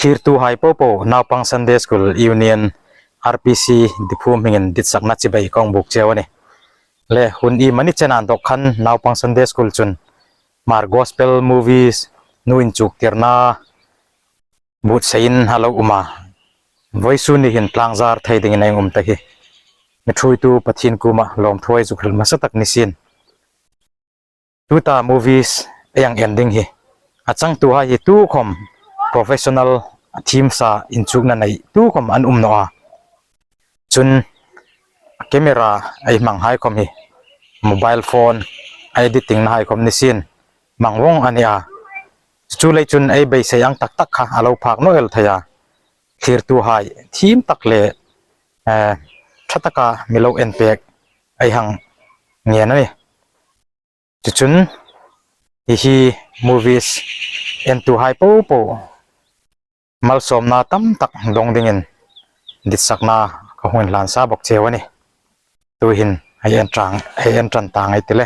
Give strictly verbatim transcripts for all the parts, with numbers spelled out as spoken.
Thlirtuhai popo, Naupang Sunday School Union, R P C Diphu hmingin ditsakna chibai ka hung buk cheu a nih. Le, hun iemani chena dawk khan Naupang Sunday School chun Hmar Gospel Movies nu inchuktirna buotsaiin a lo um a, vawisun ni hin tlangzar thei dingin a hung um ta hi. Mi ṭhuoitu Pathien kuoma lawmthu ei zuk hril hmasa tak ni sien. Tuta movies ei hang en ding hi, a changtuhai hi tukhom professional, a thiem sa inchukna nei tukhom an um naw a. Chun camera ei hmanghai khom hi, mobile phone a editing nahai khom ni sien, hmang vawng a ni a. Chuleiin chun ei beisei ang tak tak kha a lo phak naw el thei a. Thlirtuhai thiem tak le, eh, ṭha taka mi lo en pek ei hang ngen a nih. Chuchun hi hi movies entuhai popo malsawmna tam tak dawng dingin ditsakna ka hung inhlan sa bawk cheu a nih. Tuhin ei en ṭan, ei en ṭan ta ngei ti le.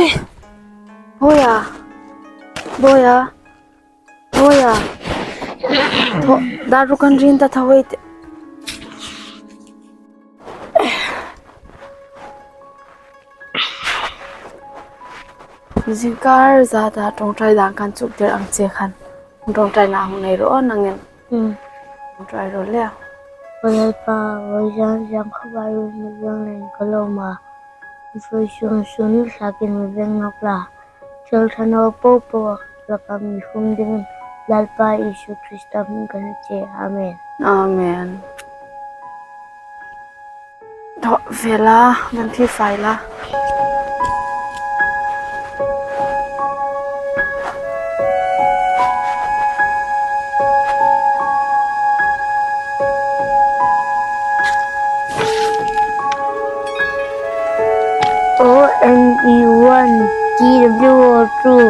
Ei, Bawia, Bawia, Bawia. Thaw, dar ru kan rin ta thaw ei tih. Zingkar zata ṭawngṭai dang kan chuktir ang che khan. Ṭawngṭaina hung nei ro nangin. Hmm. Ṭawngṭai ro le. Aw Lalpa, vawisun zan khawvai ruol mi veng leiin ka lawm a. Vawisun sun thlakin mi veng nawk la. Thil ṭha naw popo laka mi hum dingin Lalpa Isu Krista hmingin kan che. Amen. Amen. Thaw ve la, van phifai la. O N E one, T W O two,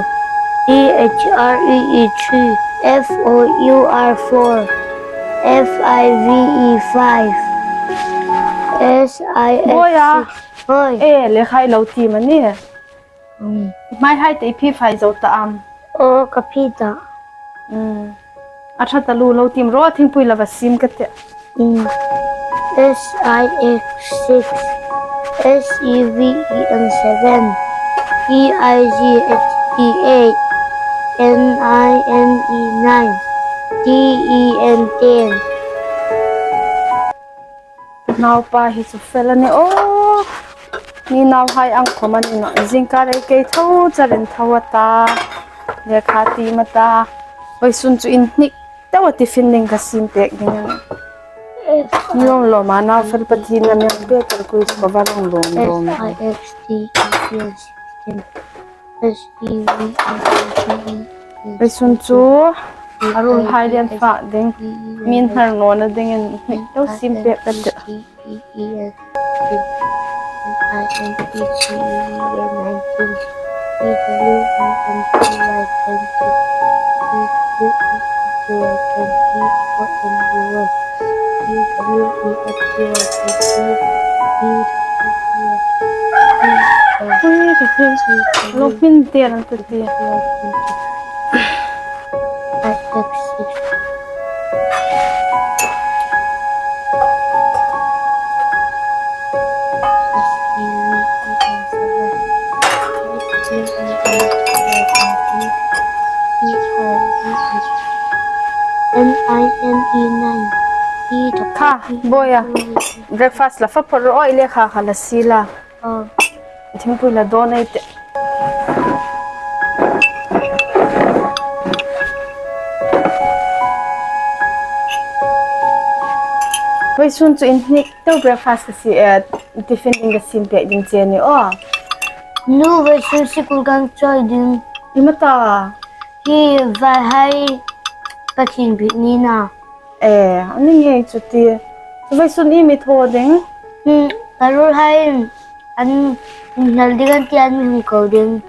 T H R E E three, F O U R four, F I V E five, S I X six. Bawia. Hoi. E, lekha i lo tiem a nih. Mm. Hmaihai te i phifai zo ta am? Aw, ka phi ta. Mm. A ṭha taluo lo tiem ro, thingpui lo va siem ka tih. Mm. S I X six, S E V E N seven, P I G H T eight, N I N E nine, T E N ten. Naupa hi chu fel a nih aw. Ni nauhai ang khom a ni naw. Zingkar ei kei thaw charin thaw a ta. Lekha tiem a ta. Vawisun chu inhnik deu a tiffin ding ka siem pek ding a nih. Lawm lawm a nau fel Pathien a mi pek tel kui chu ka va lawm lawm lawm. S I X T E sixteen. S E V E N seven. Vawisun chu a ruolhai lienfak ding, mi inhnar nawna dingin hnik deu siem pek ka tih. Ui, ka hming, lo hming te an ta ti. N I N E nine. Kha, Bawia. Breakfast la fa phawt ro, lekha kha la sie la. Aw. Thingpui la dawn ei tih. Vawisun chu inhnik deu breakfast ka sie, eh, tiffin ding ka siem pek ding che ni aw. Nu, vawisun sikul kan chawi ding. Iem a ta? Hi vaihai Pathien biek ni na. Eh, a ni ngei chu ti. Vawisun iem i thaw ding? Hmm, ka ruolhai an inhnial ding an ti, an mi hung ko ding.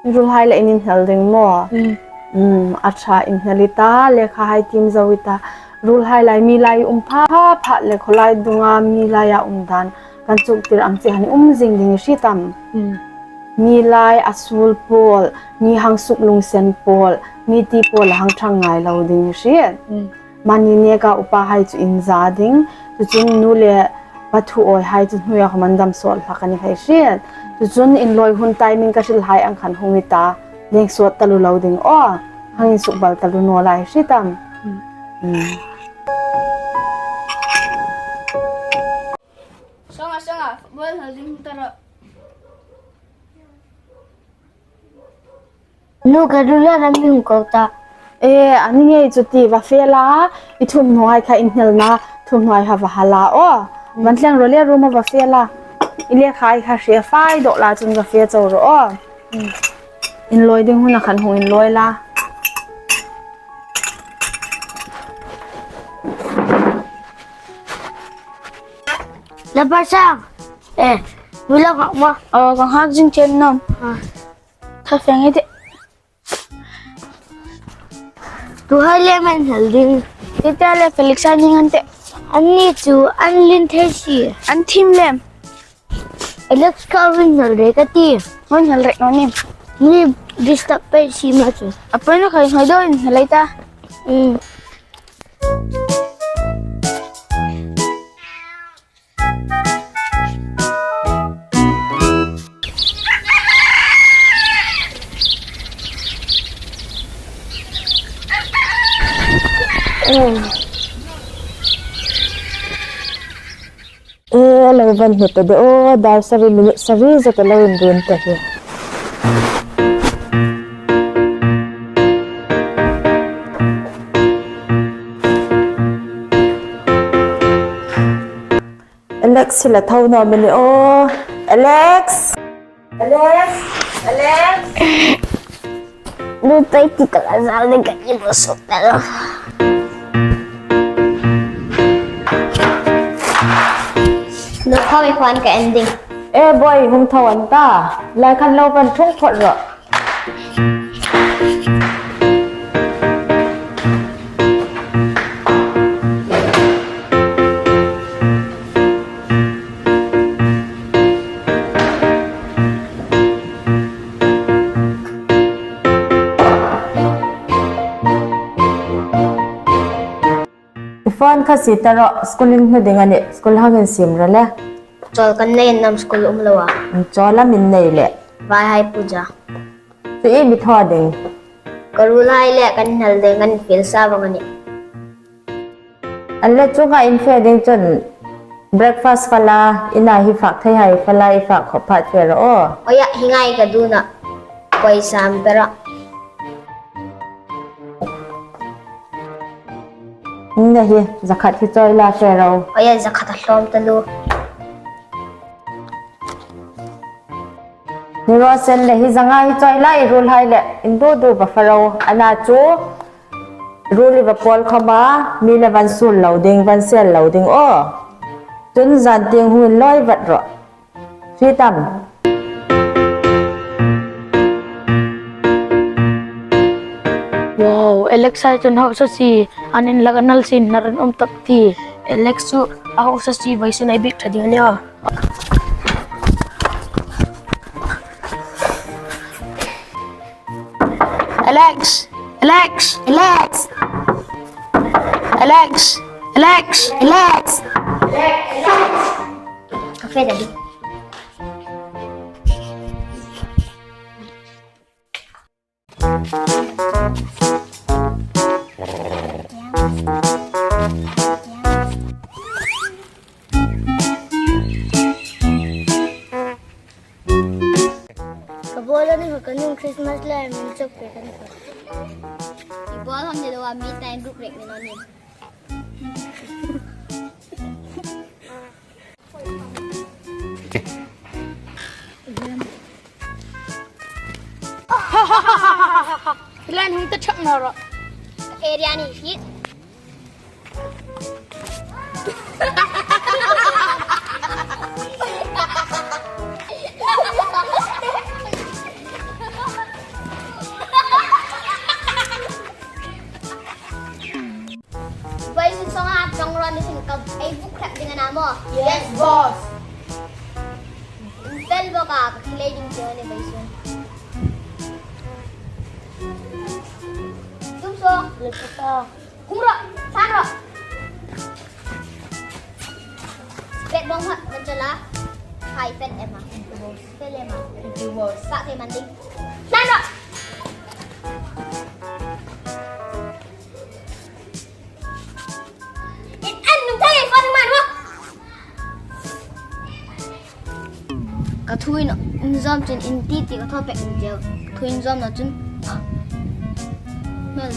Ruolhai le in inhnial ding maw? Hmm. Hmm, a ṭha, inhnial i ta, lekhahai tiem zo i ta. Ruolhai lai mi lai um pha pha le khawlai dunga mi laia um dan kan chuktir ang che han um zing ding i hriet am. Hmm. Mi lai a suol pawl, mi hang suk lungsen pawl, mi ti pawl a hang ṭhang ngai lo ding i hriet. Hmm. Mani neka upahai chu inza ding, chu chun nu le pa thu awihai chu hnuoia khawm an dam sawt hlak a ni hei hriet. Chu chun inlawi hun timing ka hrilhai ang khan hung i ta, leng sawt taluo lo ding aw, hang insukbal taluo naw lai hriet am. Hmm. Sanga, sanga, bol hal ding tara. Nu, ka ruolhai an mi hung ko ta. Eh, a ni ngei chu ti, va fe la, i thumhnuoihai kha inhnialna, thumhnuoihai va hal la aw. Hmm. Van thleng ro le room-a va fe la. I lekhahai kha hre fai dawk la chun va fe chau ro aw. Hmm. Inlawi ding hun a khan hung inlawi la. La Parsang. Eh, mi lo ngak maw? Oh, ka ngak zing che a nih. Ah. Ka fe ngei de. Tuhai lem an hal ding. Tita le Felix-a ning an tih. Anni chu an lien thei si. An thiem lem. Alex kha hung hal reng ka ti. Hung hal reng naw nih. Ni disturb pei si ma chu. A poi naw khai hoi do in halai ta. Hmm. Eh, lo van hne ta de aw, dar sari minute sari zet a lo inrun ta hi. Alex hi la tho naw am a ni aw. Alex! Alex! Alex! Lu pei ti ka la zal ding ka ti bo suk ta lo. Lo kha mi khwan ka en ding. E boi, hung tho an ta. Lai khan lo van thung phot ro. I phone kha sie ta ro, school in hnu ding a nih, school hang insiem ro le. Chawl kan nei an nam school um lo a. Chawl am in nei le. Vaihai puja. Chu iem i thaw ding? Ka ruolhai le kan inhnial ding, kan infiel sa vong a nih. An le chunga in fe ding chun breakfast fala, ina hi fak theihai fala, i fak khop pha che ro aw. Oya, hi ngai ka duna. Koi sam pera. Ni na hi, zakhat hi chawi la fe ro. Oya, zakhat a hlawm ta lu. Ni ro sen le hi zanga hi chawi la, i ruolhai le in du du va fa ro. Ana chu ruol i va pawl khawma, mi le van suol lo ding, van sel lo ding aw. Chun zan tieng hung inlawi vat ro. Hriet am? Wow, Alex hai chun hausa si, an inlak a nal sin, nar an um tak ti. Alex chu a hausa si, vawisun ei biek ṭha ding a nih aw. Alex! Alex! Alex! Alex! Alex! Alex! Ka fe ta di. Ka bol a ni kha, ka nun Christmas lai min chok pek a ni kha. I bol hang ni lo a, mi tain group rek ni lo ni. Line hung ta chak na ro. Area ni hi. Vawisun sawng a ṭawng rawn ni sin ka ei buk hrep ding a na maw? Yes, boss. Fel bawk a, ka thilei ding che ni vawisun. Tum saw. Le pata. Hung ro, san ro. Pet bawng ha, man chala. Hai pet ema. Fel ema. Sa ke man ding. San ro. In an nung thei fo nung man wo. Ka thu in um zawm chin in ti ti ka thaw pek in cheu. Thu in zawm na chun. Ah. Mel.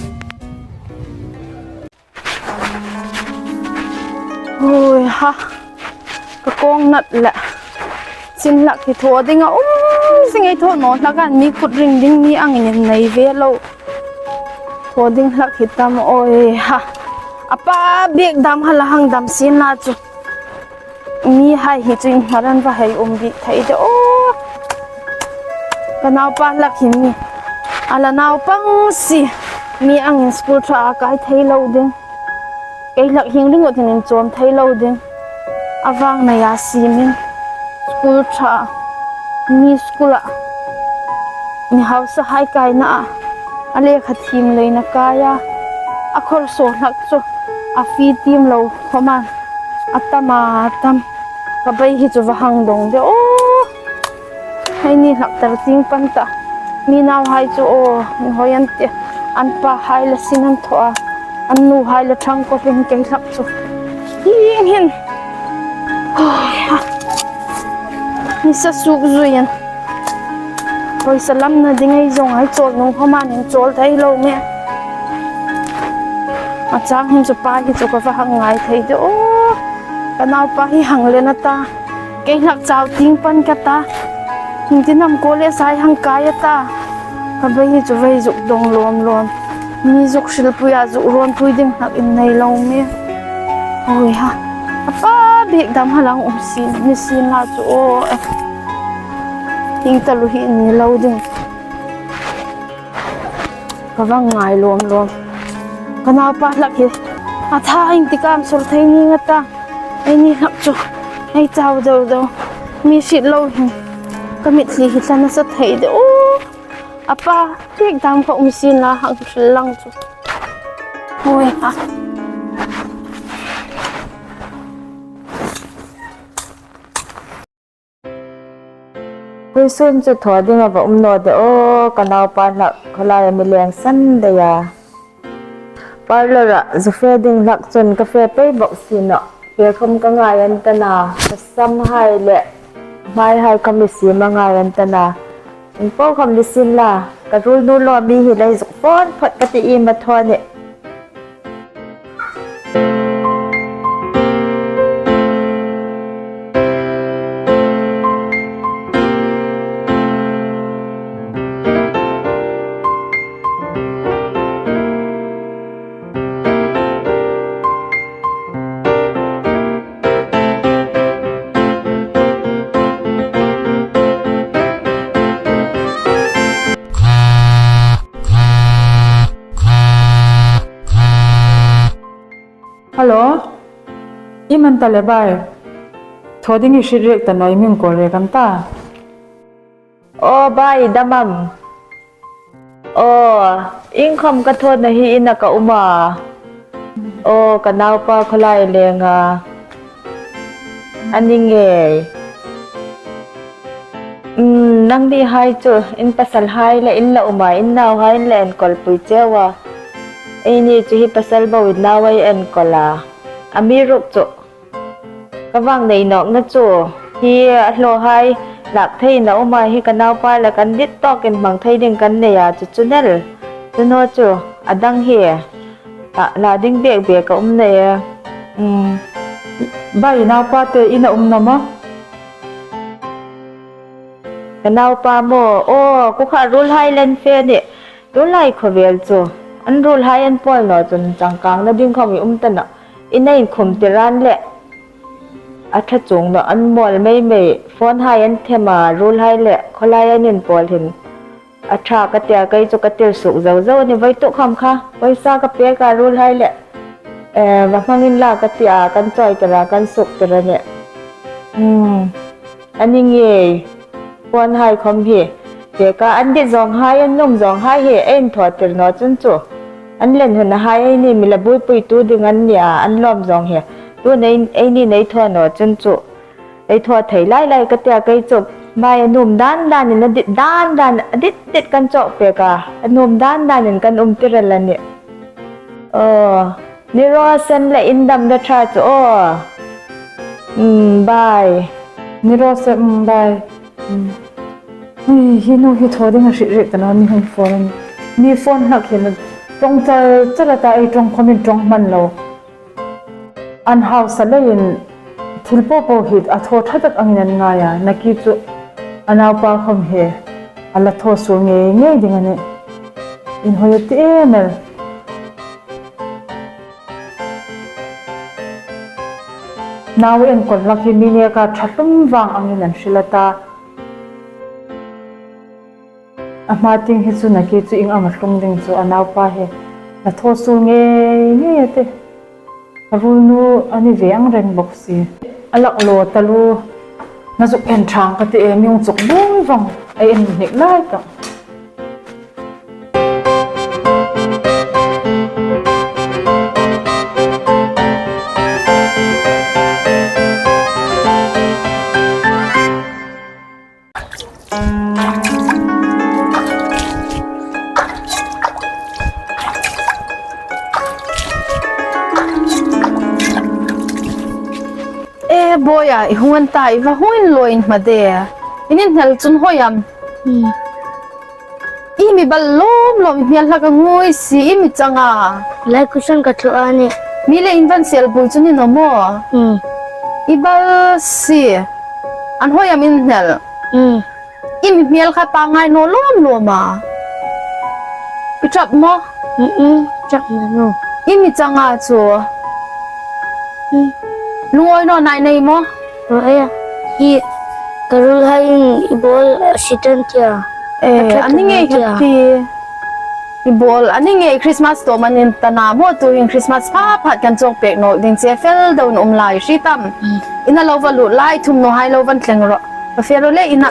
Hui ha. Ka kawng nat le. Chin hlak hi thaw ding a um zing ei, thaw naw hlak an mi kut ring ding mi angin nei ve lo. Thaw ding hlak hi tam awi ha. A pa bik dam hala hang dam sin la chu. Mihai hi chu inhmar an va hei um bik thei de aw. Ka naupa hlak hi mi. A la naupang si. Mi angin school ṭha a kai thei lo ding. Kei hlak hieng ringawt hin inchawm thei lo ding. A vang nei a siemin school ṭha, mi school-a, mi hausahai kaina a, a lekha thiem leiin a kai a, a khawlsaw hlak chu a fee tiem lo khawmin a tam a tam. Ka bei hi chu va hang dawng de aw. Hei ni hlak tar ting pan ta. Mi nauhai chu aw, inhawi an tih. An pahai la sin an thaw a. An nuhai la ṭhangkawpin kei hlak chu. Hieng hin. Hoi ha. Nisa suk zuiin. Pawisa lamna ding ei zawng ei chawl nung khawmin inchawl thei lo me. A chang hin chu pa hi chu ka va hang ngai thei de aw. Ka naupa hi hang len a ta. Kei hlak chau ting pan ka ta. Hing tin am college-a hang kai a ta. Ka bei hi chu vei zuk dawng lawm lawm. Mi zuk hrilpui a zuk rawnpui ding hlak in nei lo me. Hoi ha. A pa bik dam hala um sin, ni sin la chu aw. Hing ta lu hi in ni lo ding. Ka va ngai lawm lawm. Ka naupa hlak hi. A tha hing ti kam sawr thei ning a ta. Ei ni hlak chu. Ei chau deu deu. Mi hriet lo hin. Ka mitthli hi thla nasa thei de aw. A pa, bik dam ka um sin la hang hril lang chu. Hoi ha. Vawisun chu thaw ding a va um naw de aw, ka naupa hlak khawlai a mi leng san dai a. Parlour-a zu fe ding hlak chun ka fe pei bawk si naw. Fe khawm ka ngai an ta na, ka samhai le hmaihai khawm mi siem a ngai an ta na. Inpo khawm ni sin la, ka ruolnu lo mi hi lei zuk phawt phawt ka ti i ma thaw ni. Hello? Iem an ta le bai? Thaw ding i hriet riek ta naw, i mi hung call riek an ta. Aw, bai, dam am? Aw, iengkhawm ka thawna hi inah ka um a. Aw, ka naupa khawlai leng a. A ni ngei. Um, nangnihai chu in pasalhai le in la um a, in nauhai in la enkawl pui cheu a. Eini chu hi pasal bo in nau ei enkawl a. Amiruokchu ka vang nei nawkna chu hi a hlawhai lak thei in a um a, hi ka naupa le kan dit tawkin hmang thei ding kan nei a, chu chu nel. Chu naw chu a dang hi. A la ding bek bek a um nei a. Um. Bai, naupa te inah a um naw maw? Ka naupa maw, aw, kha ruolhai len fe ni. Ruolhai khawvel chu. An ruolhai an pawl naw chun changkangna ding khawm i um ta nawh. I na inkhum tir an leh. A ṭha chuong naw, an mawl mei mei. Phone hai an them a, ruolhai le khawlai an inpawl hin. A ṭha ka tia, kei chu ka tir suk zo zo ni, voi tu khawm kha. Poisa ka pek a ruolhai le. Eh, va hmang inla ka tia, kan chawi tir a, kan suk tir a ni. Hmm. A ni ngei. Phone hai khawm hi. Pek a an dit zawng hai, an nuom zawng hai hi, ei inthaw tir naw chun chu. An len hun a hai ei ni, mi la buoipuitu ding an ni a, an lawm zawng hi. Tuhin ei, ei ni nei thaw naw chun chu. Ei thaw thei lai lai ka tia kei chu. Mai a nuom dan danin, a dit dan dan, a dit dit kan chawk pek a. A nuom dan danin kan um tir a la ni. Aw, ni raw se le, in dam la ṭha chu aw. Mm, bye. Ni raw se, mm, bye. Mm. Hi, hi nu hi thaw ding a hriet hriet ta naw, mi hung phone. Mi phone hlak hi la ṭawng chal chal a ta, ei ṭawng khawmin ṭawng hman lo. An hausa leiin thil popo hi a thaw ṭha tak angin an ngai a, nakie chu a naupa khawm hi a la thaw suol ngei ngei ding a nih. Inhawi a ti em el. Nau enkawl hlak hi mi neka ṭha hlum vang angin an hril a ta. A hma tieng hi chu nakie chu ieng am a tlung ding chu a naupa hi la thaw suol ngei ngei a tih. Ka ruolnu a ni ve ang reng bawk si. A lak lo taluo, na zuk en ṭhang ka ti e, mi hung chawk bum vang, a en hnik lai tak. E, Bawia, i hung an ta, i va hung inlaw in hma de. In inhnel chu inhawi am? Hmm. I mi bal lawm lawm, i hmel hlak a ngui si, i mi chang a. Lai kusan ka thaw a nih. Mi le in van sel bui chu ni naw maw. Hmm. I bal si. An hawi am in inhnel? Hmm. I mi hmel kha pangngai naw lawm lawm a. I ṭap maw? Mm-mm, ṭap naw. I mi chang a chu. Mm. Lungawi naw nai nei maw? Aw, e, hi ka ruolhaiin i bawl a si tan tia. E, a ṭha a ni ngei tia. Happy. I bawl a ni ngei, Christmas tawp an ni ta naw maw, tuhin Christmas pha phat kan chawk pek nawk ding che, fel deuin um lai hrim tam. Mm. Ina lo va lut lai, thum naw hai lo van thleng rawh. Ka fe ro le ina.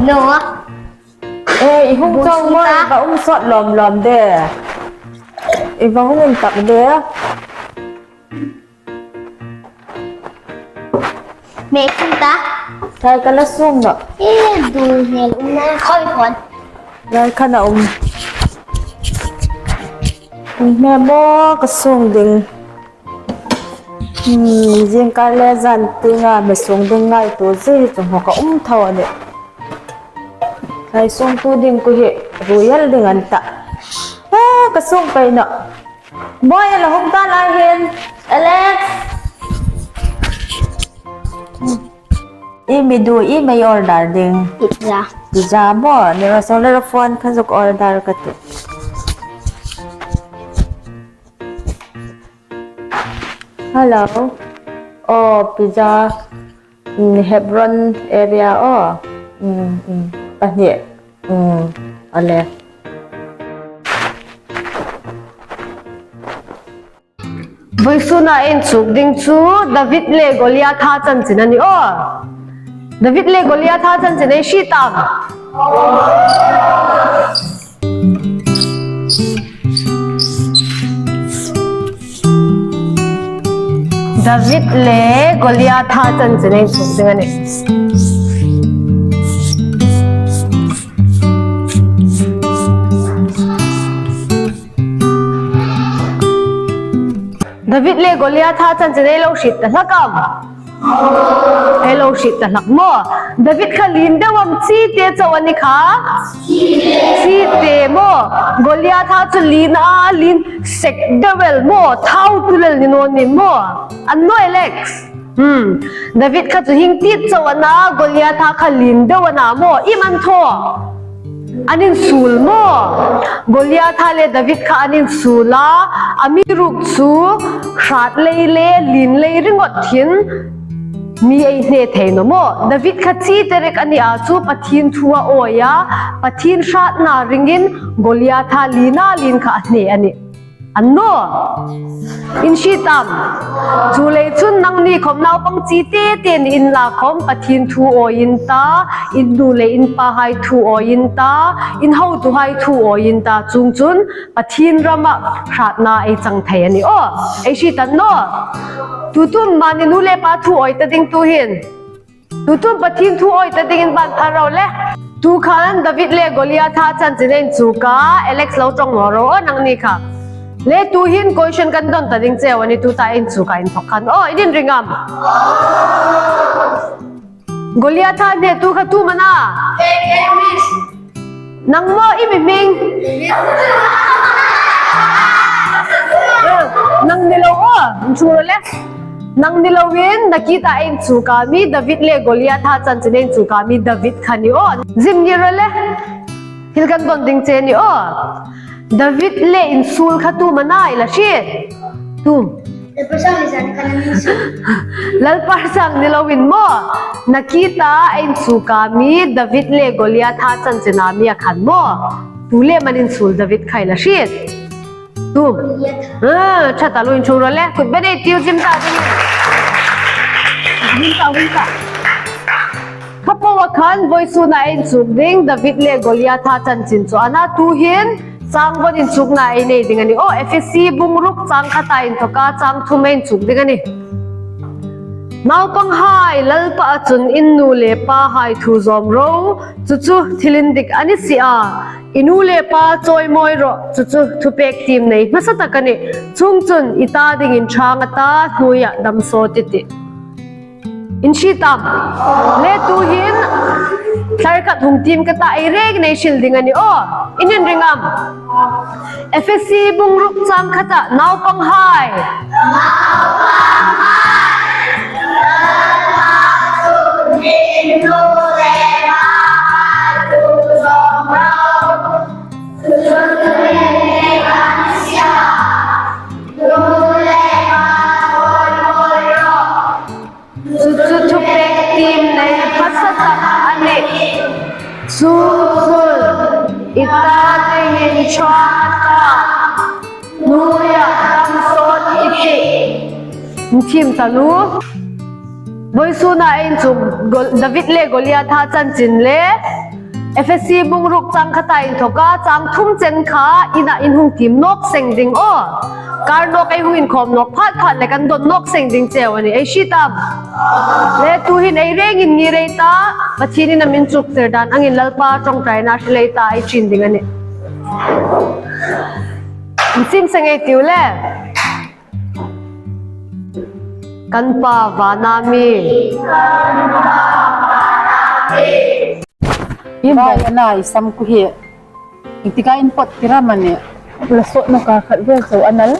Naw. E, i hung chau maw, i va um sawt lawm lawm de. I va hung intak de. Me kum ta. Thai ka la sung naw. E, dul hmel um na khoi khon. Lai khan a um. Me maw ka sung ding. Hmm, zingkar le zan tienga me sung ding ngaituo zie chu hmu ka um tho a nih. Thai sungtu ding khu hi ruoi el ding an ta. A, ka sung pei naw. Bawia, la hung ta lai hin. Alex. I mi du, i mi order ding? Pizza. Pizza maw, ni raw se le, phone kha zuk order ka tih. Hello. Aw, pizza. Mm, Hebron area aw. Mm, mm. Pahni. Mm, ale. Vawisuna ei inchuk ding chu David le Goliatha chanchin a nih aw. David le Goliatha chanchin ei hriet am? David le Goliatha chanchin ei suk ding a nih. David le Goliatha chanchin ei lo hriet ta hlak am? Ei lo hriet ta hlak maw? David kha lien deu am, chite chau a ni kha? Chite maw? Goliatha chu lien a lien sek deu el maw? Thau tul el ni naw ni maw? An naw, Alex? Hmm. David kha chu hieng tit chau a na, Goliatha kha lien deu a na maw? Iem an thaw? An insuol maw? Goliatha le David kha an insuol a, amiruokchu hrat lei le lien lei ringawt hin mi ei hne thei naw maw? David kha chite rek a ni a chu Pathien thu a awi a, Pathien hratna ringin Goliatha lien a lien kha a hne a nih. An naw? In hriet am? Chuleiin chun nangni khawm naupang chite te ni inla khawm Pathien thu awiin ta, in nu le in pahai thu awiin ta, in hotuhai thu awiin ta, chuong chun Pathien rama hratna ei chang thei a nih aw. Ei hriet an naw? Tutum mani nu le pa thu awi ta ding tuhin. Tutum Pathien thu awi ta dingin ban phal ro le. Tu khan David le Goliatha chanchin ei inchuk a, Alex lo ṭawng naw ro aw nangni kha. Le tuhin question kan don ta ding cheu a nih, tuta ei inchuk a inthok khan. Aw, in inring am? Goliatha hnetu kha tu am a na? Nang maw, i mi hming? Nang ni lo aw, inchuk ro le. Nang ni loin, nakie ta ei inchuk a mi David le Goliatha chanchin ei inchuk a mi David kha ni aw. Zim ni ro le. Thil kan don ding che ni aw. David le insuol kha tu am a na, i la hriet? Tu am? Lalpa sang ni zani khan an insuol. Lalpa sang ni loin maw? Nakie ta ei inchuk a mi David le Goliatha chanchin a mi a khan maw? Tu le am an insuol David kha, i la hriet? Tu am? Goliatha. Ah, ṭha ta lo, inchuk ro le. Kut beng ei tiu, zim ta ding. Zim ta, zim ta. Kha poa khan vawisuna ei inchuk ding David le Goliatha chanchin chu a na, tuhin chang vawn inchukna ei nei ding a nih aw. Ephesi bung ruk chang khata inthoka chang thum ei inchuk ding a nih. Naupanghai, Lalpaa chun in nu le pahai thu zawm ro, chu chu thil indik a ni si a. I nu le pa chawimawi rawh, chu chu thupek tiem nei hmasa tak a nih. Chuongchun i ta dingin ṭhang a ta, hnuoia dam sawt i tih. In hriet am? Le tuhin thlarkhat hung tiem ka ta, ei rengin ei hril ding a nih aw. In inring am? Ephesi bung ruk chang khata naupanghai. Chu chu thupek tiem nei hmasa tak a nih. Chuongchun i ta dingin ṭhang a ta, hnuoia dam sawt i tih. Inthiem taluo. Vawisuna ei inchuk Gol-, David le Goliatha chanchin le Ephesi bung ruk chang khata inthoka chang thum chen kha ina in hung tiem nawk seng ding aw. Kar nawk ei hung inkhawm nawk phat phat le kan don nawk seng ding cheu a nih. Ei hriet am? Le tuhin ei rengin ngir ei ta, Pathienin a mi inchuktir dan angin Lalpa ṭawngṭaina hril ei ta, ei ṭin ding a nih. Insim seng ei tiu le. Kan Pa vana mi. Iem vai a na i sam ku hi. Ieng tika in pot tir am a nih. La sawt nawk a, khat vel chau a nal.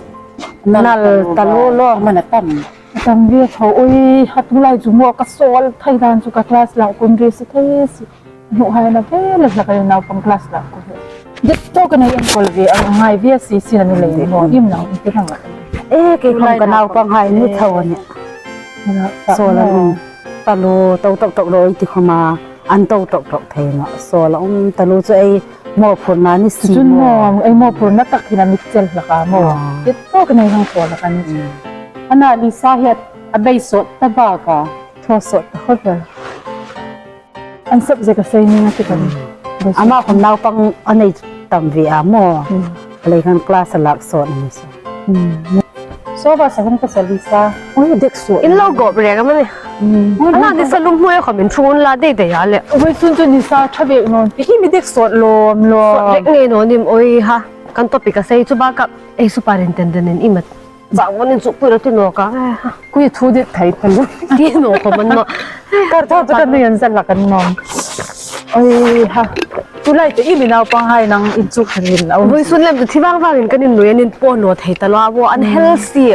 Nal taluo lo. Am a na tam? A tam ve tho. Ui, a tu lai chu maw ka sawl thei dan chu, ka class lak kuom ri si thei si. Hnuhai na ve le hlak a, naupang class lak kuom. Dit to ka nei enkawl ve, a ngai ve si si na ni lei maw. Iem nang ti hang. E, kei khom ka naupanghai ni tho a nih. Sawl a um taluo, to tok tok lo ei ti khoma, an to tok tok thei naw. Sawl a um taluo chu ei mawphurna ni si. Chun maw, ei mawphurna tak hin a mi chel hlak a maw. Dit to ka nei hang sawl a kan. A na Lisa hi a bei sawt ta bak a, thaw sawt ta khawp el. An subject a sei ning a ti kan. Ama khom naupang a nei tam ve a maw. Lei khan class a lak sawt a ni si. Soba sa hung ka sa Lisa. Ui, dek sawt. In lo gop rek am a ni? Hmm. Ui, a la ni sa lum hnuoia khawm in ṭhung unla dei dei a le. Ui, sun chu ni sa ṭha bek naw ti. I mi dek sawt lawm lawm. Sawt dek ngei naw nim oi ha. Kan topic a sei chu bak a. Ei superintendent in i mat. Zang von in chu pui ra ti naw ka. Kui thu dit thei thei. Ti naw khawm a ni naw. Kar thaw chu kan nuoi an zat la kan nawm. Oi ha. Tulai te i mi naupanghai nang inchuk thei la. Vawisun lem chu thi vang vangin kan innuoi an inpaw naw thei ta lo a, bo an healthy,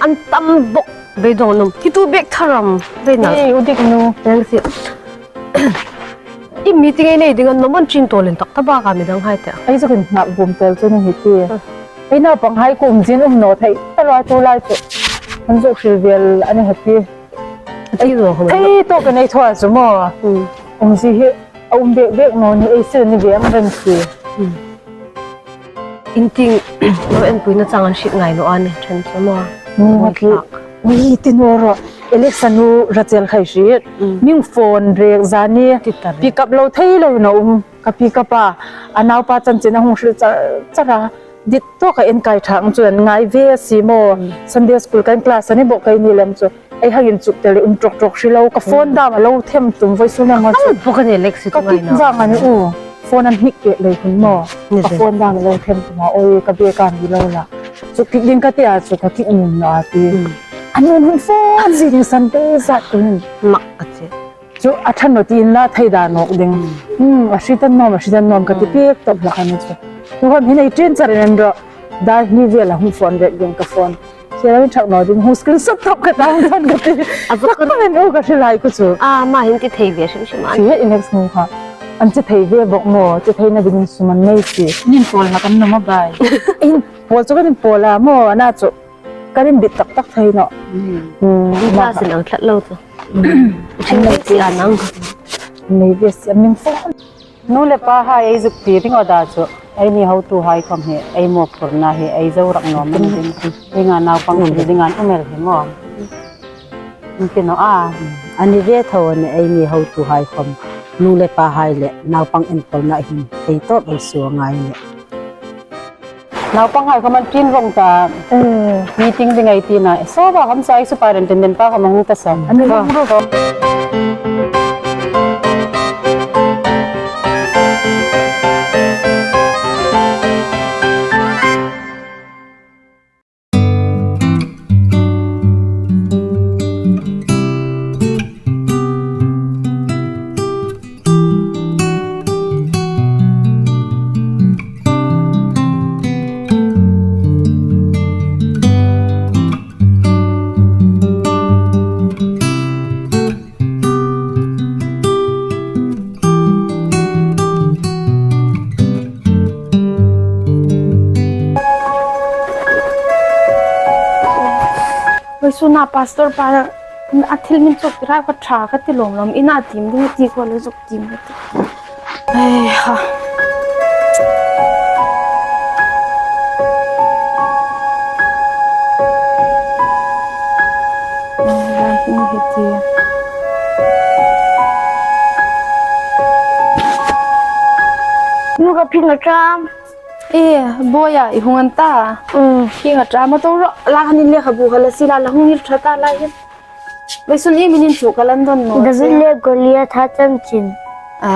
an tam bawk vei dong nawm. Hi tu bek tharam vei na. Ei, u dik nu. Teng si. I meeting ei nei ding an nawm an chin tawlin tak ta bak a mi dang hai te. Ei chu kan ngak bum tawl chu ni hi ti. Hmm. Ei naupanghai kum zin um naw thei ta lo a tulai chu. An zuk hril vel a ni ha ti. Ei naw khawm. Ei tawk kan ei thaw a chu maw. Hmm. Um si hi a um bek bek naw ni ei sil ni ve ang reng si. Hmm. Inting lo enpuina chang an hriet ngai naw a ni ṭhen chu maw. Ni ha ti. Ni ti naw ro. Election u Rachel khai hriet. Mm. Min phone rek zani. Ti ta re. Pick up lo thei lo naw um. Ka pick up a. A naupa chanchin a hung hril char char a. Dit tawk a en kai thang chu an ngai ve si maw. Mm. Sunday school kan class a ni bawk keini lem chu. Ei hang inchuk tel um ṭawk ṭawk hri lo, ka phone dam a lo them tum vawisun lem a chu. Kal bawk a ni Lexi ka tu ngai kik na. Vang a ni u. Phone an hnik pek lei hun maw. Ni ka zen. Phone dam a lo them tum a, oi, ka bek a ni lo la. Chu kik ding ka ti a chu ka kik ngum naw a ti. Hmm. A nun hun phone zing san te zat tu hin. Mak a ti. Chu a ṭha naw ti inla thei da nawk ding. Hmm. Hmm, a hriet an nawm, a hriet an nawm ka ti pek tawp hlak a ni chu. Tu khawm hin ei ṭin char in an ro. Dar hni vel a hung phone vek ding ka phone. Sela mi thak naw ding, hung screenshot tawp ka ta hung phone ka ti. A zuk tak tak in u ka hrilai ku chu. A, ma hin ti thei ve hrim hrim a. Hri het in ex nu kha. An ti thei ve bawk maw, ti theina dingin sum an nei si. Nin pawl na kan nawm a bai. In pawl chu kan in pawl a maw, a na chu. Kan in bit tak tak thei naw. Hmm. Hmm, in ma ta kha. Sin ang tlat lo chu. Hmm. Thing nei ti a nang. Nei ve si, a min phone. Nu le pahai ei zuk ti ringawta chu, eini hotuhai khawm hi, ei mawphurna hi, ei zo rak nawm a ni ding. Ei nga naupang hril dinga an um el hi maw. An ti naw a. A ni ve tho a ni eini hotuhai khawm. Nu le pahai le naupang enkawlna hin, ei tawp ei suo ngai le. Naupanghai khawm an ṭin vong ta. Hmm. Meeting ding ei tina. Soba khawm sa ei superintendent pa khawm a hung ta sa. An hung ro. Vawisuna pastor pa a thil min chuk ra ka ṭha ka ti lawm lawm, ina tim ding ti ko lo zuk tim ka ti. Ai ha. Ai, hi ti. Nu ka phing a ṭam. E, boya, i hung an ta. Mm. Phing a ṭam a to ro, la khan in lekhabu kha la sila la hung ir ṭha ta la hin. Vawisun i min in chu ka lan don naw. David le Goliatha chanchin. A,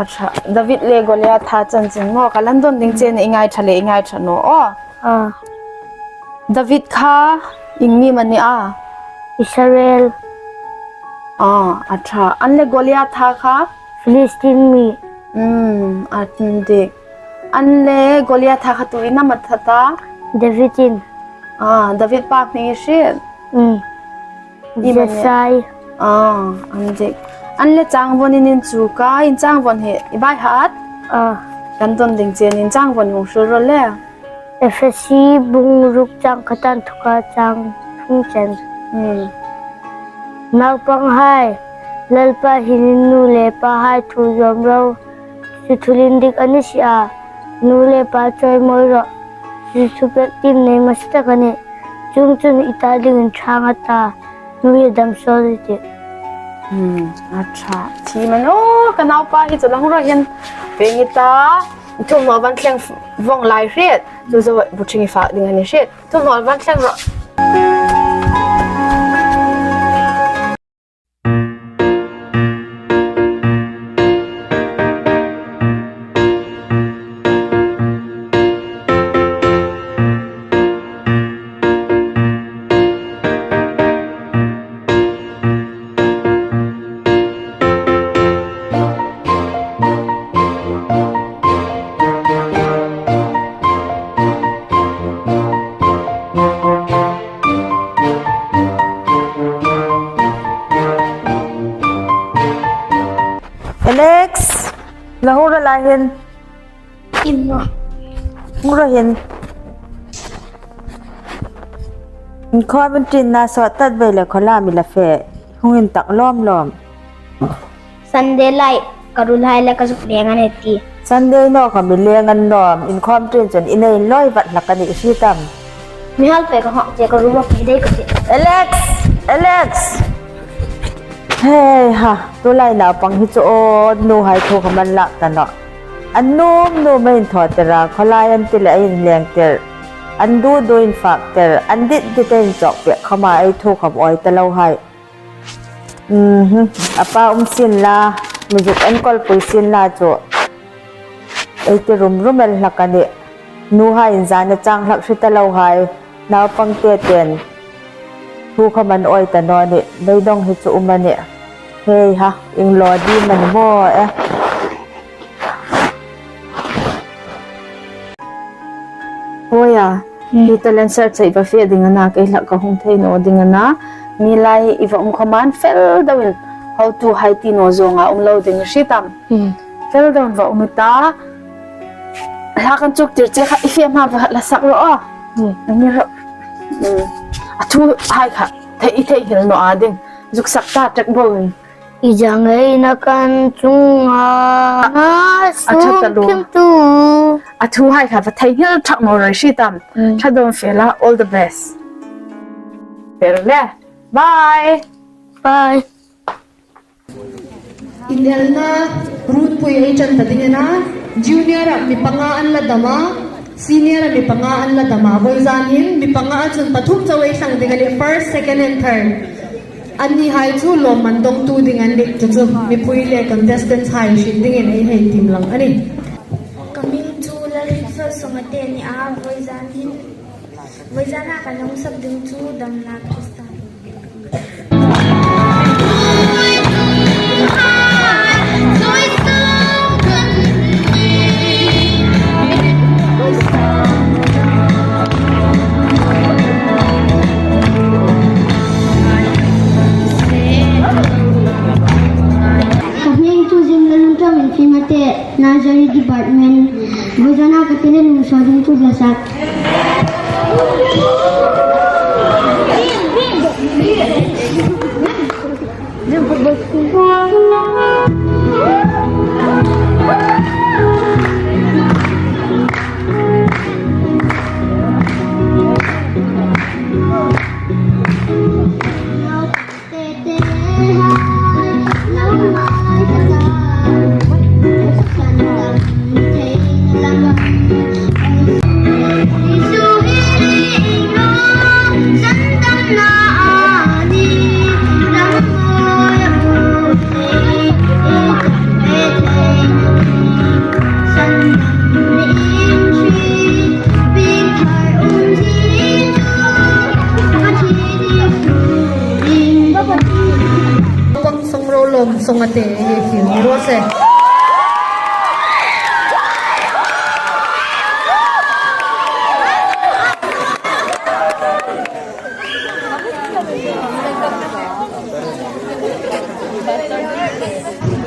a ṭha. David le Goliatha chanchin maw, ka lan don ding che ni, i ngai ṭha le, i ngai ṭha naw aw. A. David kha ieng mi am a ni a? Israel. A, a ṭha. An le Goliatha kha? Philistine mi. Hmm, a dik. An le Goliatha kha tuin am a that a? David in. A, David pa hming i hriet? Hmm. I mani. Jesai. A, a dik. An le chang von in in chu ka, in chang von hi i bai hat? A. Kan don ding che ni, in chang von hung hril ro le. Efesi bung ruk chang khat a inthoka chang thum chen. Hmm. Naupanghai, Lalpa hin in nu le pahai thu zawm ro. Chu thil indik a ni si a. Nu le pa chawimawi rawh. Chu chu pek tin nei hmasa tak a nih. Chuongchun i ta dingin ṭhang a ta. Nu hi dam saw ro ti. Hmm, a ṭha. Thi man aw, ka naupa hi chu lang ro hin. Peng i ta. Thuomhnaw van thleng vong lai hriet. Chu zo bu ṭhing i fak ding a ni hriet. Thuomhnaw van thleng rawh. Alex, la hung ro lai hin. In ro. Hung ro hin. Inkhawm inṭinna sawt tat vei le khawla mi la fe. Hung intak lawm lawm. Sunday lai ka ruolhai le ka zuk leng a ni ti. Sunday naw kha mi leng a ni nawm, inkhawm ṭin chun i nei lawi vat hlak a nih, i hriet am? Mi hal pe ka hawng che ka ruolhai dei ka ti. Alex! Alex! Hei ha, tulai naupang hi chu aw, nuhai thu khawm an lak ta nawh. An nuom nuom a inthaw tir a, khawlai an ti le a inleng tir. An du du infak tir, an dit dit a inchawk pek khawma ei thu khawm awi ta lo hai. Mhm. A pa um sien la, mi zuk enkawlpui sien la chu ei ti rum rum el hlak a nih. Nuhai inzana chang hlak hre ta lo hai, naupang te ten thu khawm an awi ta naw nih, beidawng hi chu um a nih. Hei ha, ieng lo ding am a ni maw e. Hoi a, Hmm. hi talent search ei va fe ding a na, kei hlak ka hung thei naw ding a na. Mi lai i va um khawma fel deuin, hotuhai ti naw zawnga um lo ding i hriet am? Hmm. Fel deuin va um i ta. Hla kan chuk tir che kha i fe hma va la sak ro aw. Hmm. Ni ro. Hmm. A thuhai kha, thei, i theinghil naw a ding. Zuk sak ta ṭek bawin. I zangei na kan chunga, a, a ṭha ta lo. Sum kim tu. A thuhai kha va theinghil ṭhak naw raw i hriet am. Mm. Ṭha dawn fe la, all the best. Fel le. Bye. Bye. Inelna, Ruotpui ei ṭan ta ding a na, junior-a mi panga an la dam a, senior-a mi panga an la dam a, vawizan hin mi panga chun pathum chau ei thlang ding a nih, first, second and third. Annihai chu lawmman dawngtu ding an nih, chu chu mipui le contestants-hai hriet dingin ei hei tiem lang a nih. Ka hming chu Lalhrifel Songate a ni a, vawizan hin, vawizana kan hung sak ding chu Damna Krista. Ka hming chu Zimlalunṭawm Infimate, Nursery Department. Vawizana ka talent hung show ding chu hla sak. Pang song ro lawm song a te, e, fil ni ro se.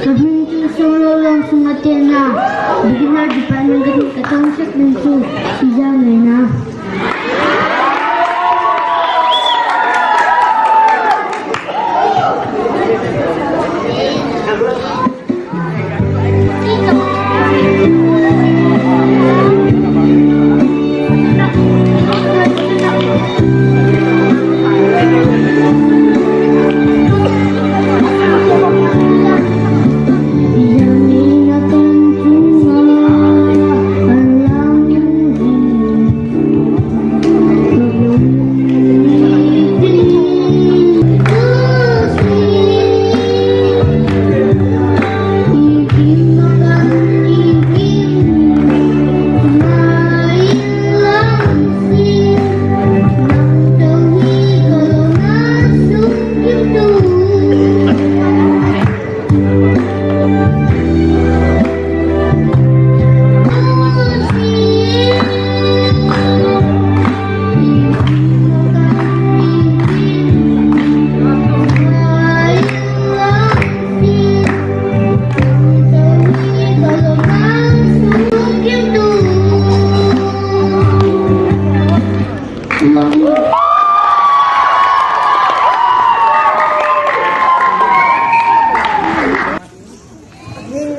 Ka hming chu Solo Lawmsung a te a na, beginner department ka hming ka chang chek ding chu Sija Ngaina.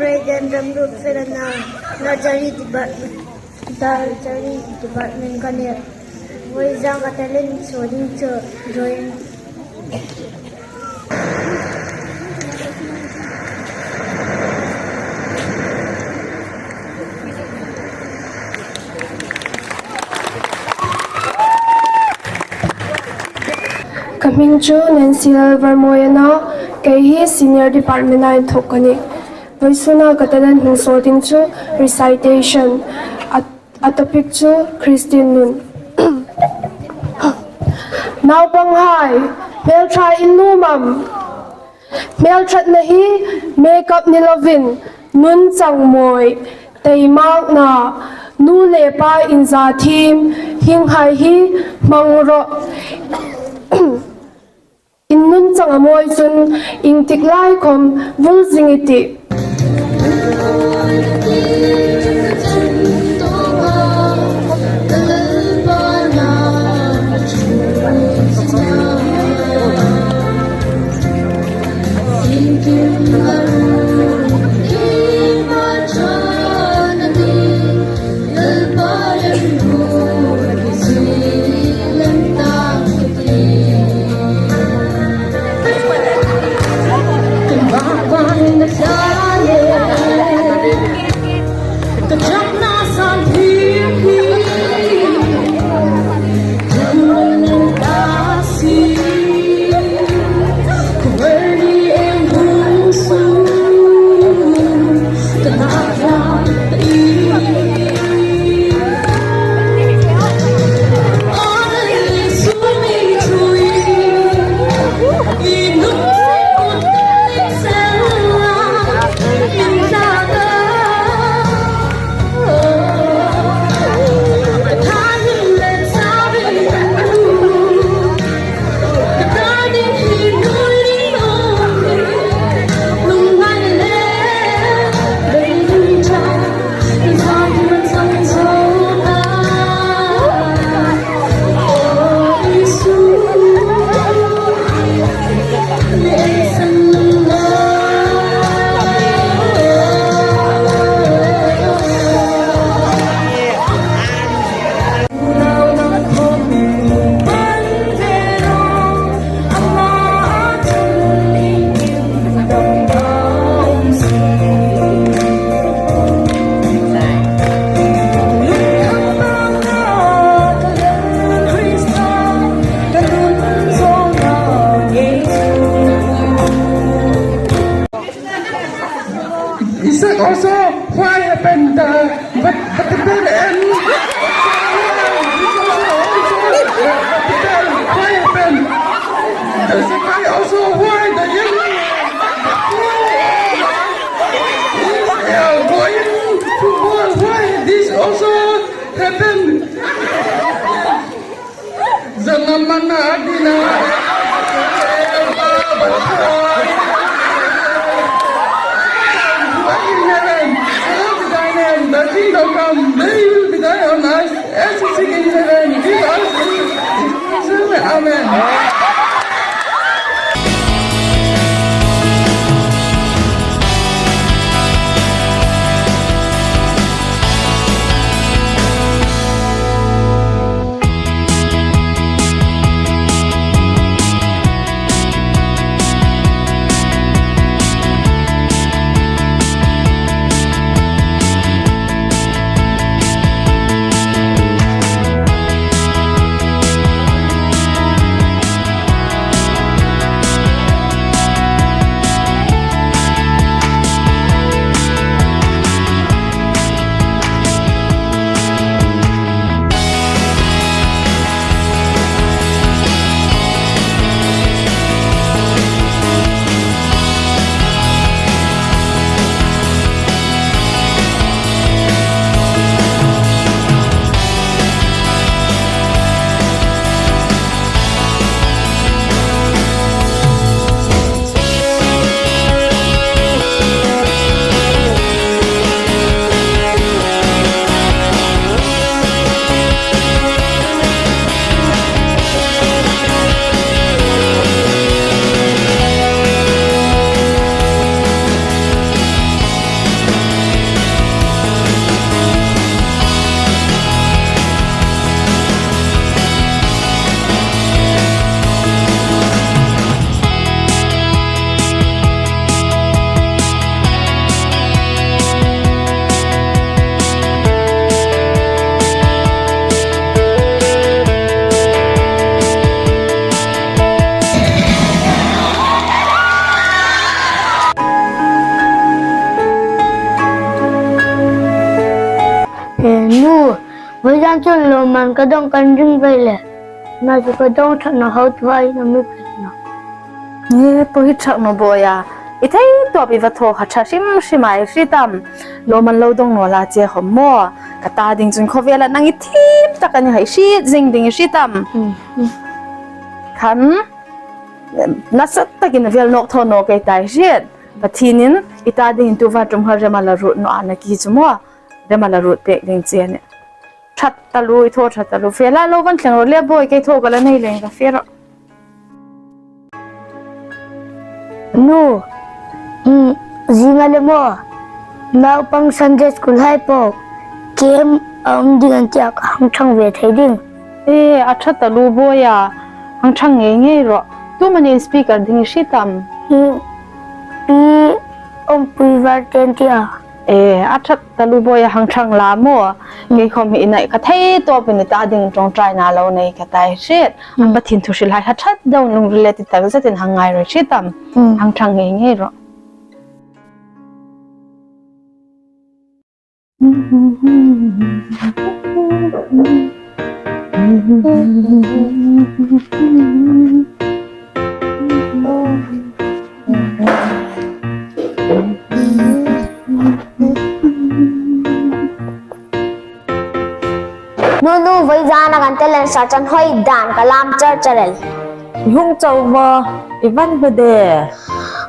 President Ramrup Ferana, Nursery Department, Nursery Department ka nih. Voi zan ka talent show ding chu drawing. Ka hming chu Nancy Lalvarmawi a nih, kei hi Senior Department-a inthawk ka nih. Vawisuna ka talent hung show ding chu recitation. A, a topic chu Christian nun. Naupanghai, hmelṭha in nuom am? Hmelṭhatna hi makeup ni lovin, nun chang mawi, taimakna, nu le pa inza thiem, hienghai hi hmang rawh. In nun chang a mawi chun, iengtik lai khom vul zing i tih. Isaac also, why happened? Uh, but, but the bell and what happened? Isaac, I also, why the young man is, uh, going to war? Why this also happened? Zama mana adina. Who are in heaven, hallowed be thy name. Thy kingdom come. Thy will be done on earth as it is in heaven. Give us this day. Amen. Chun lawmman ka dawng kan ring ve le. Nachu ka dawng ṭhat naw, hotuhai na mi phei naw. E, po hi ṭha naw boi a. I thei tawp i va thaw kha ṭha hrim hrim a, i hriet am? Lawmman lo dawng naw la che khawm maw. Ka ta ding chun khawvela nang i thiem tak a ni hai, hriet zing ding i hriet am? Mm, mm. Khan, nasa takin a vel nawk thaw nawk ei ta, i hriet. Pathienin i ta dingin tuta ṭum kha rem a la ruot naw a, nakie chu maw. Rem a la ruot pek ding che a nih. Ṭhat taluo, i thaw ṭhat taluo. Fe la, lo va thleng ro le boi, kei thaw ka la nei leh ka fe ro. Nu, mm, zing a le maw, naupang Sunday School hai po, camp a um ding an ti a, ka hang ṭhang ve thei ding. E, a ṭha taluo boi a, hang ṭhang ngei ngei ro. Tu manin speaker ding i hriet am? Mm, Pi Ompui Varten ti a. E, a ṭha taluo boi a, hang ṭhang la maw. Mm. Kei khawm hi i nei kha thei tawpin i ta ding ṭawngṭaina lo nei ka ta, i hriet. Mm. Pathien thu hrilhai kha ṭhat deuin lungril le ti tak zetin hang ngai ro, i hriet am? Mm. Hang ṭhang ngei ngei ro. Nunu, vawizana kan talent search an hoi dan ka lam char char el. I hung chau maw, i va hmu de.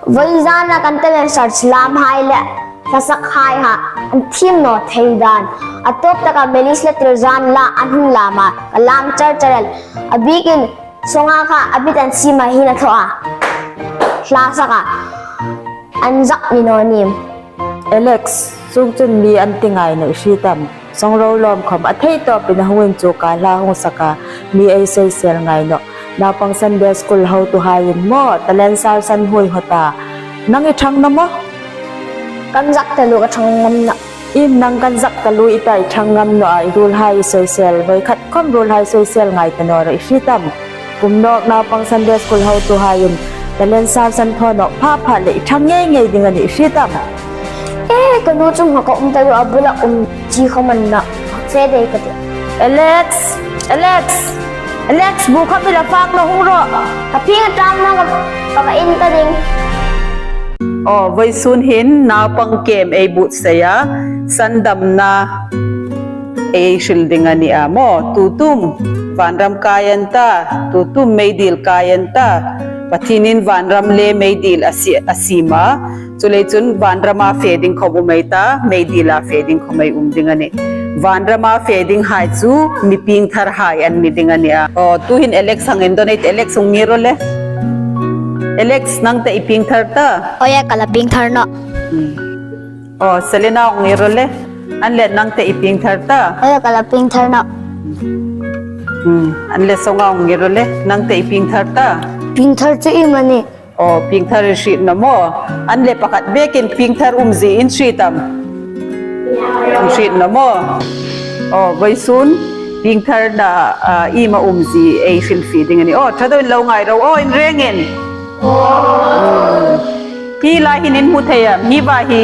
Vawizana kan talent search lamhai le hlasakhai kha an thiem naw thei dan. A tawp taka Melis le Tirzan la an hung lam a, ka lam char char el. A bikin Songa kha a bit an siem a hin a thaw a. Hla sak a. An zak ni naw nim. Alex, sung chun mi an ti ngai naw i hriet am? Song ro lawm khawm a thei tawpin a hung inchuk a, hla hung sak a, mi ei soisel ngai naw. Naupang Sunday School hotuhai in maw, talent search an hoi hot a. Nang i ṭhang naw maw? Kan zak taluo, ka ṭhang ngam naw. Iem nang kan zak taluo i ta, i ṭhang ngam naw a, i ruolhai i soisel, voi khat khawm ruolhai soisel ngai ta naw ro, i hriet am? Kum nawk naupang Sunday School hotuhai in talent search an thaw nawk pha pha le i ṭhang ngei ngei ding a nih, i hriet am? E, ka nu chu hma ka um taluo, a bula um chi khawm an na. Fe dei ka tih. Alex, Alex, Alex, bu kha mi la fak naw, hung ro. Ka phing a ṭam naw, ka, ka va in ta ding. Aw, vawisun hin naupang camp ei buotsai a, sandamna ei hril ding a ni a maw. Tutum vanram kai an ta, tutum meidil kai an ta. Pathienin vanram le meidil a sie-, a siem a. Chuleiin chun vanrama fe ding khawm um ei ta, meidila fe ding khawm ei um ding a nih. Vanrama fe dinghai chu mi piengtharhai an ni ding a ni a. Aw, tuhin Alex hang indawn ei tih, Alex hung ngir ro le. Alex, nang te i piengthar ta? Aw, ka la piengthar nawh. Hmm. Aw, Selena hung ngir ro le. An le, nang te i piengthar ta? Aw, ka la piengthar nawh. Hmm. An le, Songa hung ngir ro le. Nang te i piengthar ta? Piengthar chu iem a nih? Aw, piengthar i hriet naw maw? An le, pakhat bekin piengthar umzie i hriet am? I hriet naw maw? Aw, vawisun piengtharna, a, iem a umzie ei hrilfie ding a nih. Aw, ṭha deuin lo ngai ro, aw, inrengin. Hmm. Hi lai hin in hmu thei am? Hi va hi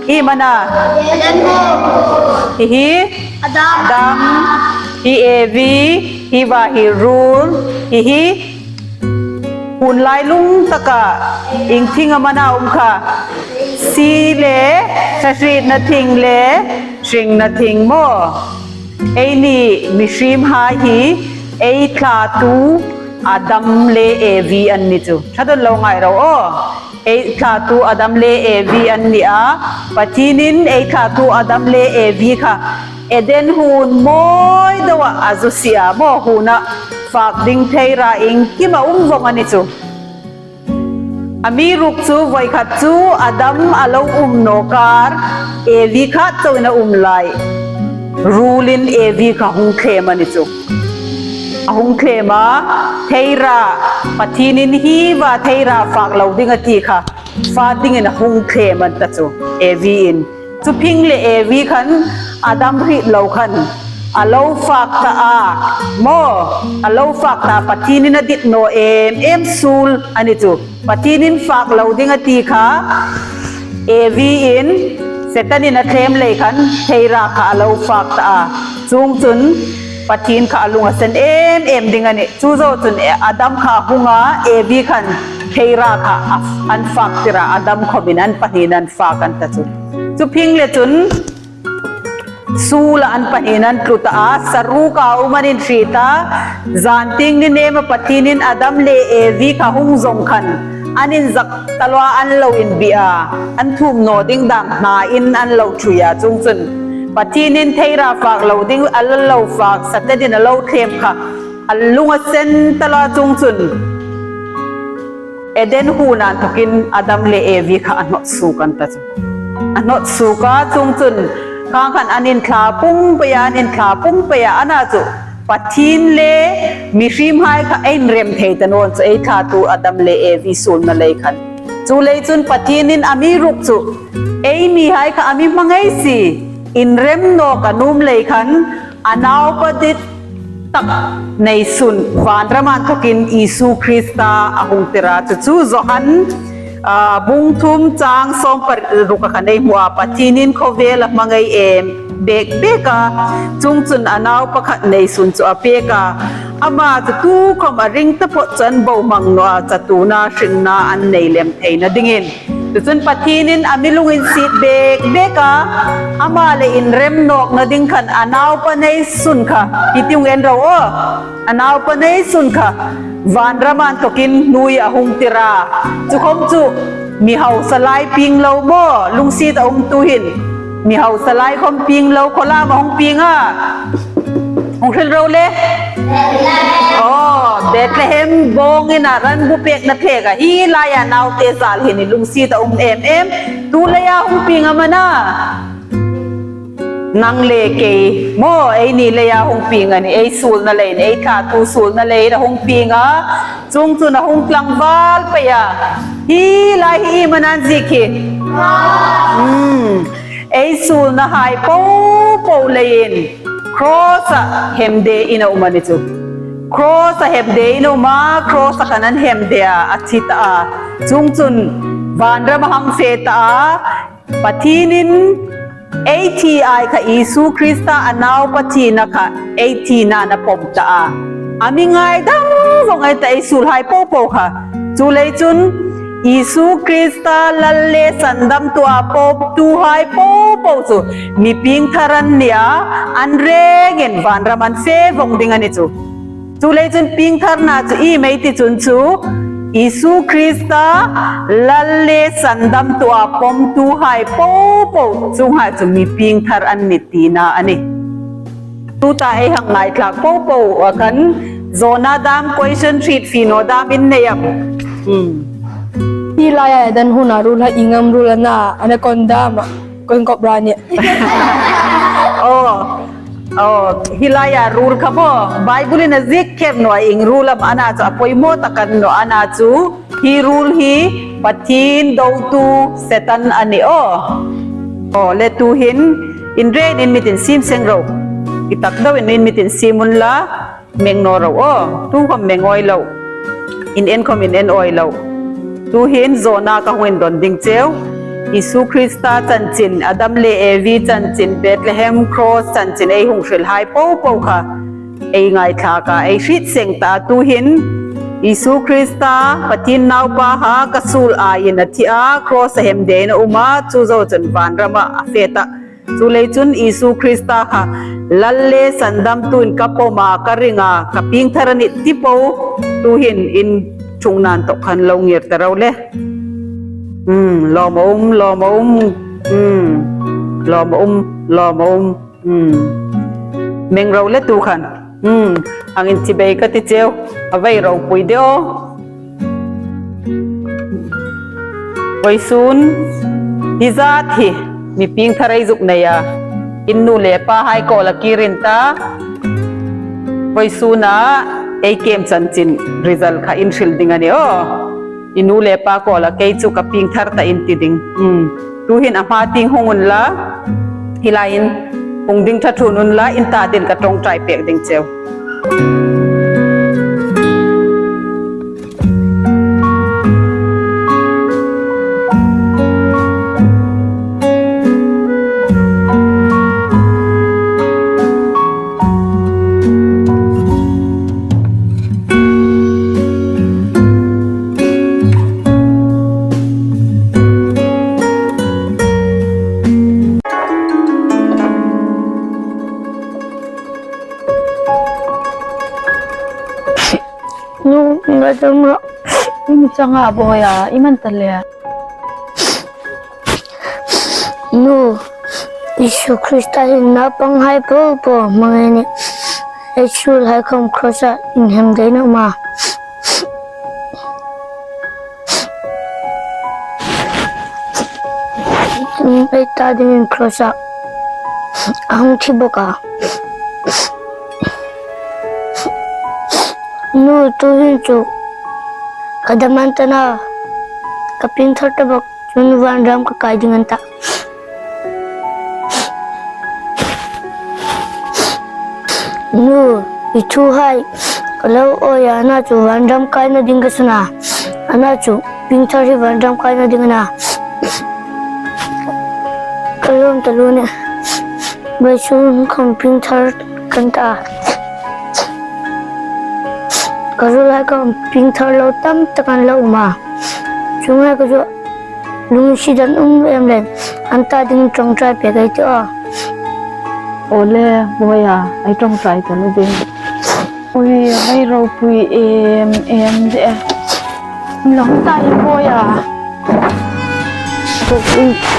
iem a na? Hi hi? Adam. Adam. Hi Evi. Hi va hi Rul. Hi hi? Hun lailung taka iengthing am a na um kha? Si le, ṭhahrietna thing le hringna thing maw? Eini mihriemhai hi ei thlatu Adam le Evi an ni chu. Ṭha deuin lo ngai ro aw. Ei thlatu Adam le Evi an ni a. Pathienin ei thlatu Adam le Evi kha Eden huon mawi deua a zu sie a maw, huona fak ding theira iengkim a um vong a ni chu. Amiruokchu voi khat chu Adam a lo um naw kar, Evi kha chauin a um lai. Rulin Evi kha hung thlem a ni chu. A hung thlem a, theira, Pathienin hi va theira fak lo ding a ti kha, fak dingin a hung thlem a ni ta chu, Evi in. Chu phingleh Evi khan Adam hriet lo khan a lo fak ta a, maw, a lo fak ta, Pathienin a dit naw em em suol a ni chu. Pathienin fak lo ding a ti kha, Evi in Setanin a thlem lei khan theira kha a lo fak ta a. Chuongchun Pathien kha a lung a sen em em ding a nih. Chu zo chun e, Adam kha a hung a, Evi khan theira kha a, an fak tir a, Adam khawmin an pahniin an fak an ta chu. Chu phing le chun suola an pahniin an tlu ta a, saruka um an inhriet a, zantieng ni nema Pathienin Adam le Evi kha hung zawng khan an inzak ta lo a, an lo inbih a, an thum naw ding dam hnain an lo ṭhui a, chuongchun Pathienin theira fak lo ding a lo fak, Satanin a lo thlem kha a lung a sen ta lo a, chuongchun Eden huona inthokin Adam le Evi kha a hnawt suok an ta chu. A hnawt suok a, chuongchun khang khan an inthla pung pei a, an inthla pung pei a, ana chu Pathien le mihriemhai kha ei inrem thei ta naw chu, ei thlatu Adam le Evi suolna lei khan. Chuleiin chun Pathienin a mi ruk chu, ei mihai kha a mi hmangai si, inrem nawk a nuom lei khan, a naupa dit tak neisun vanrama inthokin Isu Krista a hung tir a, chu chu Johan, a, bung thum chang sawm paruk a khan ei hmu a, Pathienin khawvel a hmangai em bek bek a, chuongchun a naupa khat neisun chu a pek a, ama chu tukhawm a ring taphawt chu an bohmang naw a, chatuona hringna an nei lem theina dingin. Chuchun Pathienin a mi lunginsiet bek bek a, ama le inrem nawkna ding khan a naupa neisun kha, hi ti hung en ro aw, a naupa neisun kha vanrama inthokin hnuoia a hung tir a. Chu khawm chu mi hausa lai pieng lo maw, lungsiet a um tu hin. Mi hausa lai khawm pieng lo, khaw lama hung pieng a. Hung hril ro le. Aw, Bethlehem bawng ina ran bu pekna thlek a, hi laia naute zal hi ni lungsiet a um em em. Tu leia hung pieng am a na? Nang le kei maw, eini leia hung pieng a nih, ei suolna leiin, ei thlatu suolna leiin a hung pieng a. Chuongchun a hung tlangval pei a. Hi lai hi iem a na ziek hi? Hmm. Ei suolnahai popo leiin cross-a hemdein a um a ni chu. Cross-a hemdein a um a, cross-a khan an hemde a, a thi ta a. Chuongchun vanrama hang fe ta a. Pathienin ei thi ai kha Isu Krista a naupa thina kha ei thina'n a pawm ta a. A mi ngaidam vawng ei ta ei suolhai popo kha. Chuleiin chun Isu Krista Lal le Sandamtua pawmtuhai popo chu mi piengthar an ni a, an rengin vanrama an fe vawng ding a ni chu. Chuleiin chun piengtharna chu iem ei ti chun chu Isu Krista Lal le Sandamtua pawmtuhai popo chuonghai chu mi piengthar an ni tina a nih. Tuta ei hang ngaithlak popo a khan Jona dam question hriet fie naw dam in nei am? Hmm. Hi laia Eden huona ruol hi ieng am ruol a na, anaconda am a, kawng kop ra ni. Oh. Oh, hi laia ruol kha maw, Bible-in a ziek khêp naw a, ieng ruol am a na chu a poimaw tak a ni naw a, a na chu hi ruol hi Pathien dotu Setan a nih aw. Aw, le tuhin inrengin in mitin siem seng ro. I tak deuin in mitin siem unla, meng naw ro aw. Tu khawm meng awi lo. In en khawm in en awi lo. Tuhin Jona ka hung indon ding cheu. Isu Krista chanchin, Adam le Evi chanchin, Bethlehem cross chanchin ei hung hrilhai popo kha ei ngaithlak a, ei hriet seng ta a. Tuhin Isu Krista Pathien naupa kha ka suol aiin a thi a, cross-a hemdein a um a, chu zo chun vanrama a fe ta. Chuleiin chun Isu Krista kha Lal le Sandamtuin ka pawm a, ka ring a, ka piengthar a nih ti po, tuhin in ṭhungna inthok khan lo ngir ta ro le. Hmm, lawm a um, lawm a um. Hmm, lawm a um, lawm a um. Hmm. Meng ro le tu khan. Hmm. Hang inthi bei ka ti cheu. A vei ropui de aw. Vawisun hi zat hi mi piengthar ei zuk nei a. In nu le pahai kuoma kir in ta. Vawisuna ei kem chanchin result kha in hril ding a nih aw. I nu le pa kuoma kei chu ka piengthar ta in ti ding. Hmm. Tuhin a hma tieng hung unla, hi laiin hung ding ṭha ṭhuon unla, in ta dingin ka ṭawngṭai pek ding cheu. Tum ro. I mi chang a, Boi a, i man ta le. Nu, Isu Krista hin naupanghai popo hmang a nih. Ei suolhai khom cross-a inhem dai naw ma. Ei ta dingin cross-a a hung thi bawk a. Nu, tuhin chu ka dam an ta naw, ka pieng thar ta bawk, chun vanram ka kai ding an ta. Nu, i thuhai ka lo awi a, a na chu vanram kaina ding ka san a, a na chu pieng thar hi vanram kaina ding a na. Ka lawm taluo nih. Vawisun khom pieng thar kan ta. Ka ruolhai khom pieng thar lo tam tak an lo um a. Chuonghai ka chu lunginsiet an um em leiin an ta ding ṭawngṭai pek ei tih aw. Aw le, Boi a, ei ṭawngṭai ta naw ding. Ui, ei ropui em em de. Lawm ta i Boi a.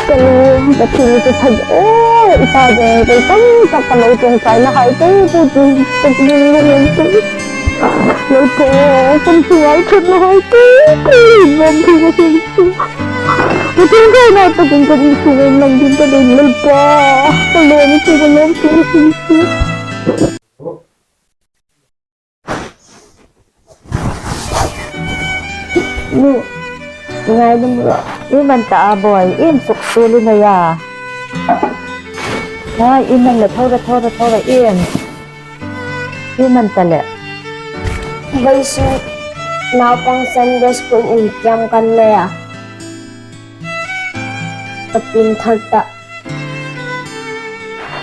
Ka lawm, ka thil ka that. Aw, i ta de, ka tam tak ka lo ṭawngṭaina hai te, tu tu, tu tu, tu tu. Lo po, kan tu ai kan hai te, ka lawm tu ka thil. Ka ṭawngṭaina tak kan kan tu ngai lang din ka ding Lalpa. Ka lawm tu ka lawm tu ka thil. Nu, ngaidam rawh. Iem an ta a Boi, iem suksuol i nei a? Hai, iem an le, tho rawh, tho rawh, tho rawh, iem? Iem an ta le? Vawisun naupang Sunday school intiam kan nei a. Ka pieng thar ta.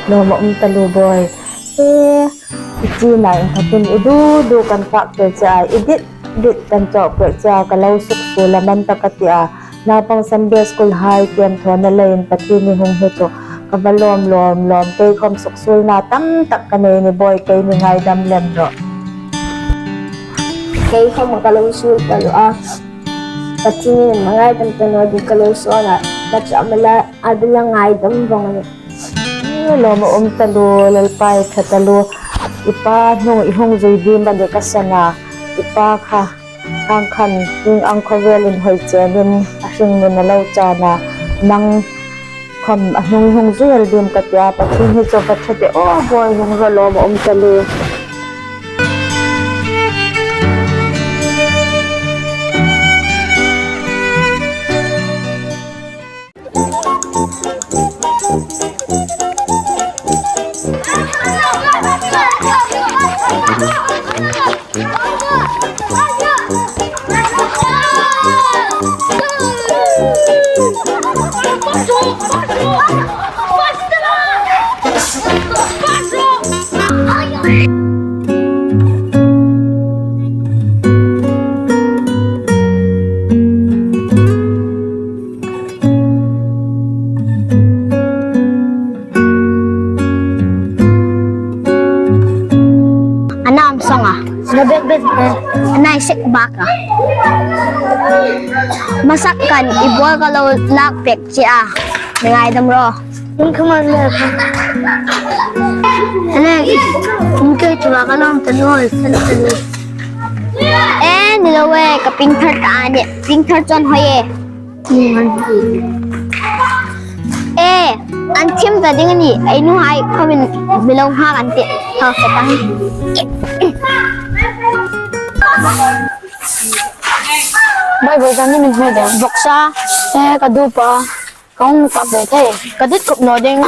Lawm a um taluo Boi. E, i china inthokin i du du kan fak pek che a, i dit dit kan chawk pek che a, ka lo suksuol a man ta ka ti a. Naupang Sunday school hai tiam thawna leiin Pathien i hung hmu chu ka va lawm lawm lawm, kei khom suksuolna tam tak ka nei a nih Boi, kei mi ngaidam lem rawh. Kei khom ka lo suol taluo a. Pathienin a ngaidam ta naw ding ka lo sawn a, ka chu a mala a dila ngaidam vong a nih. Lawm a um taluo, Lalpa i ṭha taluo. I pa hnung i hung zui ding a nih ka san a. I pa kha, ang khan, ang khawvelin hoi chenin, a hringnun a lo chan a. Nang khom a hnung i hung zui el ding ka ti a, Pathien hi chu ka ṭha de aw Boi, hung rawh, lawm a um taluo. A nam song a. Na bek bek, eh, a nai sek bak a. Masak khan i bol ka lo lak pek che a. Mi ngaidam rawh. Ni kha man le kha. Ane, in kei chu ka lawm taluo, san taluo. Eh, ni lo e, ka pieng thar ta a nih. Pieng thar chun hoi e. E, an thiem ta ding a nih, ei nuhai khomin mi lo nghak an tih. Thaw se tang. Boi, Boi, kan ni min hmai ding. Vawksa, e, ka dup a, ka hung kap ve thei. Ka dit kup naw ding.